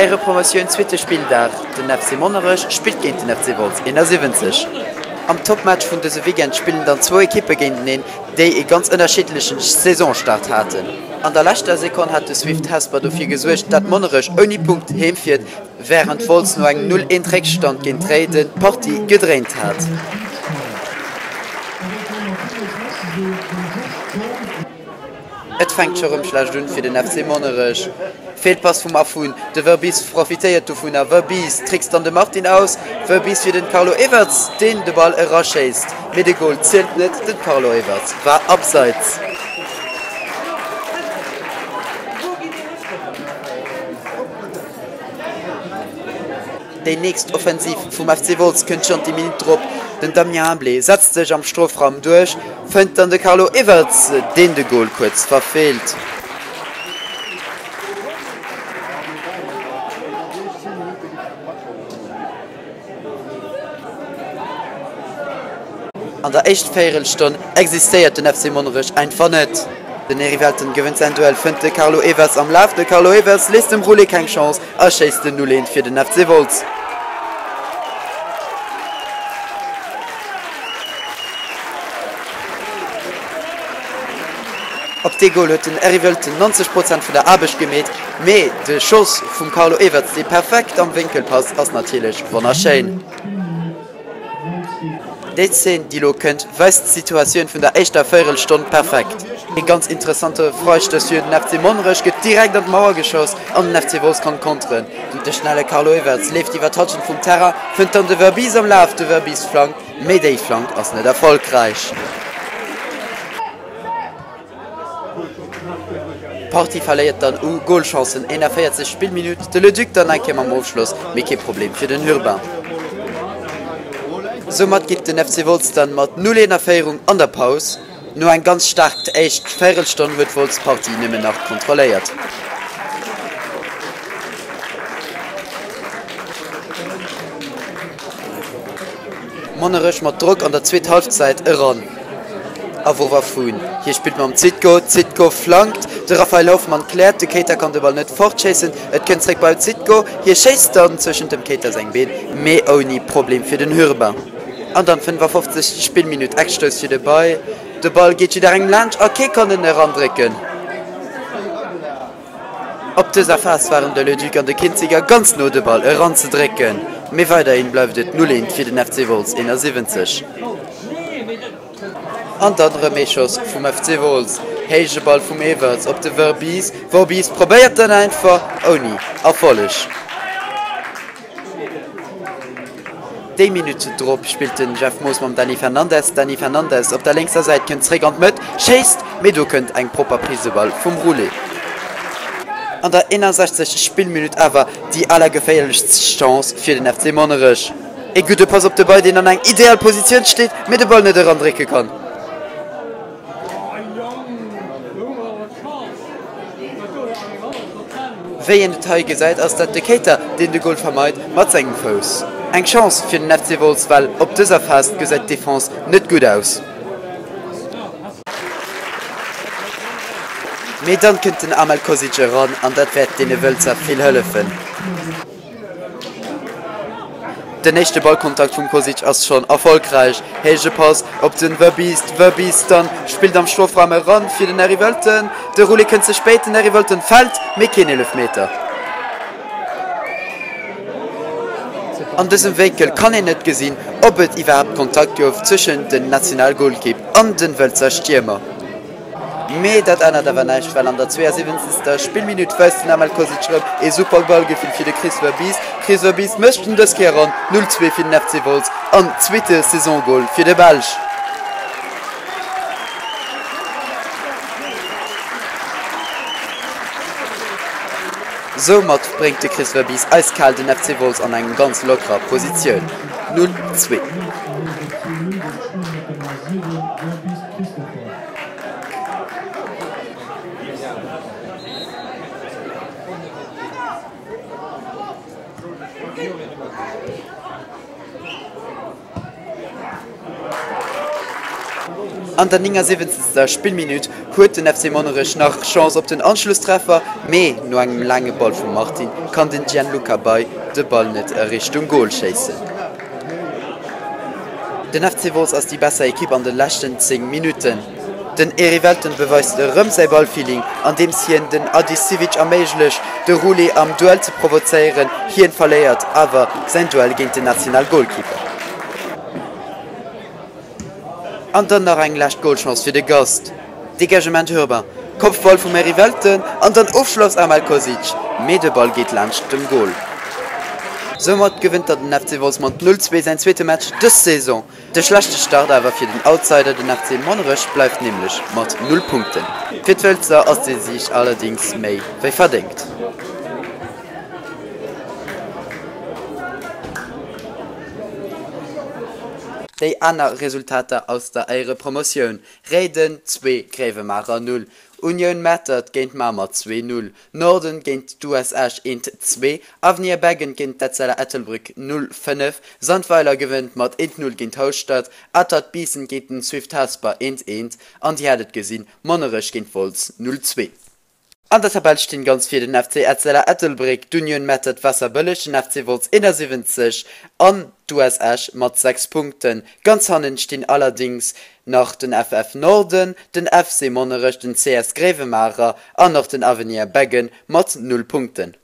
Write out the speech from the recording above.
Éirepromotioun, zweete Spilldag, Den FC Monnerech spillt géint den FC Wolz 71. Am Topmatch vun dëse Weekend spillen dann zwou Ekippe géinteneen, déi ee ganz ënnerschiddlechen Saisonstart haten. An der leschter Sekonn hat de Swift Hesper dofir gesuergt, dat Monnerech ouni Punkt heem fiert, wärend Wolz no engem 0, 1 Réckstand géint Réiden d'Partie gedréint hat. Et fänkt scho rëm schlecht un fir den FC Monnerech. Feelpass vum Afun, de Verbies profitéiert dovunner. Verbies trickst dann de Martin aus. Verbies fir den Carlo Everts, deen de Ball eraschéisst. Mee de Gol zielt net, den Carlo Everts war abseits. Déi nächst Offensiv vum FC Wolz kënnt schonn déi Minutt drop. Den Damien Ablé setzt sech am Strofraum duerch, fënnt dann de Carlo Everts, deen de Gol kuerz verfeelt. An der éischt Véierelstonn existéiert den FC Monnerech einfach net. Den Eric Welton gewënnt säin Duell, fënnt de Carlo Everts am Laf. De Carlo Everts léisst dem Roulet keng Chance a schéisst den 0, 1 fir den FC Wolz. Op dee Gol huet den Eric Welton 90 Prozent vun der Aarbecht gemeet, mee de Schoss vum Carlo Everts, dee perfekt am Wénkel passt, ass natierlech wonnerschéin. Déi Zeen, déi lo kënnt, weist d'Situatioun vun der éischter Véierelstonn perfekt. Ee ganz interessante Freistouss fir den FC Monnerech gëtt direkt an d'Mauer geschoss an den FC Wolz kann konteren. De schnelle Carlo Everts leeft iwwer d'Hallschent vum Terrain, fënnt dann de Verbies am Laf, de Verbies flankt, mee déi Flank ass net erfolgräich. D'Partie verléiert dann u Golchancen, 41. Spillminutt, de Leduc dann eng Kéier mam Ofschloss, mee kee Problem fir den Hurbain. Soumat geet den FC Wolz dann mat 0, 1 a Féierung an der Paus. No eng ganz staarkt éischt Véierelstonn huet Wolz d'Partie nëmmen nach kontrolléiert. Monnerech mat Drock an der zweet Halfzäit eran a Wovafun. Hie spillt mam Zitko, Zitko flankt, de Raphael Hoffmann kläert, de Keita kann de Ball net fortschéissen, et kënnt zréck bei Zitko, hie schéisst dann zwëschent dem Keita seng Been, mee ouni Problem fir den Hurbain. An dann 55. Spillminutt, Eckstouss fir de Bay, de Ball geet jidderengem laanscht a kee kann en erandrécken. Op dëser Phas waren de Leduc an de Kinziger ganz no de Ball eranzedrécken, mee weiderhin bleift et 0, 1 fir den FC Wolz 71. An dann erëm ee Schoss vum FC Wolz, héije Ball vum Everts op de Verbies, Verbies probéiert dann einfach ouni Erfolleg. Déi Minutt drop spillt den Jeff Moos mam Dany Fernandes. Dany Fernandes op der lénkser Säit kënnt zréck an d'Mëtt, schéisst, mee do kënnt eng propper Prise de balle vum Roulet. An der 61. Spillminutt awer déi allergeféierlechst Chance fir den FC Monnerech. E gudde Pass op de Ball, deen an eng ideal Positioun steet, mee de Ball net erandrécke kann. Wéi een et hei gesäit ass dat de Keita deen de Gol vermeit mat sengem Fouss. Eng Chance fir den FC Wolz well op dëser Phas gesäit d'Defense net gutt aus. Mee dann kënnt den Amel Kosic eran an dat wäert deene Wëlzer vill hëllefen. Den éischte Ballkontakt vum Kosic ass schonn erfolgräich. Héije Pass op den Verbiest, Verbiest dann spillt am Strofraum eran fir den Eric Wölten. De Roulet kënnt ze spéit, den Eric Wölten fält, mee keen Eelefmeter. An dësem Wénkel kann een net gesinn, ob et iwwerhaapt Kontakt gouf zwëschen den Nationalgolkipp an den Wëlzer Stiermer. Mee dat ännert awer näischt, well an der 72. Spillminutt weist den Amel Kosic rëm ee super Ballgefill fir de Chris Verbiest. Chris Verbiest mécht en dës Kéier ronn 0, 2 fir den FC Wolz an zweete Saisongol fir de Belsch. Soumat bréngt de Chris Verbiest eiskal den FC Wolz an eng ganz lockerer Positioun, 0, 2. An der 79. Spillminutt huet den FC Monnerech nach Chance op den Anschlusstreffer, mee no engem laange Ball vum Martin kann den Gianluca Bay de Ball net a Richtung Gol schéissen. Den FC Wolz ass déi besser Ekipp an de leschten 10 Minutten. Den Erivelton beweist erëm säi Ballfeeling, andeems hien den Adis Sivic erméiglecht, de Rulli am Duell ze provozéieren. Hien verléiert awer säin Duell géint den Nationalgolkeeper. An dann nach eng lescht Golchance fir de Gast. Degagement Hurbain, Kopfball vum Erivelton an dann Ofschloss Amel Kosic, mee de Ball geet laanscht dem Gol. Soumat gewënnt dann den FC Wolz mat 0, 2 säin zweete Match dës Saison. De schlechte Start awer fir den Outsider, den FC Monnerech bleift nämlech mat 0 Punkten. Fir d'Wëlzer ass de Sig allerdéngs méi wéi verdéngt. Déi aner Resultater aus der Éierepromotioun, Réiden 2, Gréiwemaacher 0, Unioun Mäertert géint Mamer 2, 0, Norden géint d'US Esch 1, 2, Avenir Beggen géint d'Etzella Ettelbréck 0, 5, Sandweiler gewënnt mat 1, 0 géint Houschtert, Atert Biissen géint den Swift Hesper 1, 1 an Dir hat et gesinn, Monnerech géint Wolz 0, 2. An der Tabell stinn ganz vir den FC Etzella Ettelbréck, d'Union Mäertert Waasserbëlleg, den FC Wolz 71 an d'US Esch mat 6 Punkten. Ganz hannen stinn allerdings nach den FF Norden, den FC Monnerech, den CS Gréiwemaacher an och den Avenir Beggen mat 0 Punkten.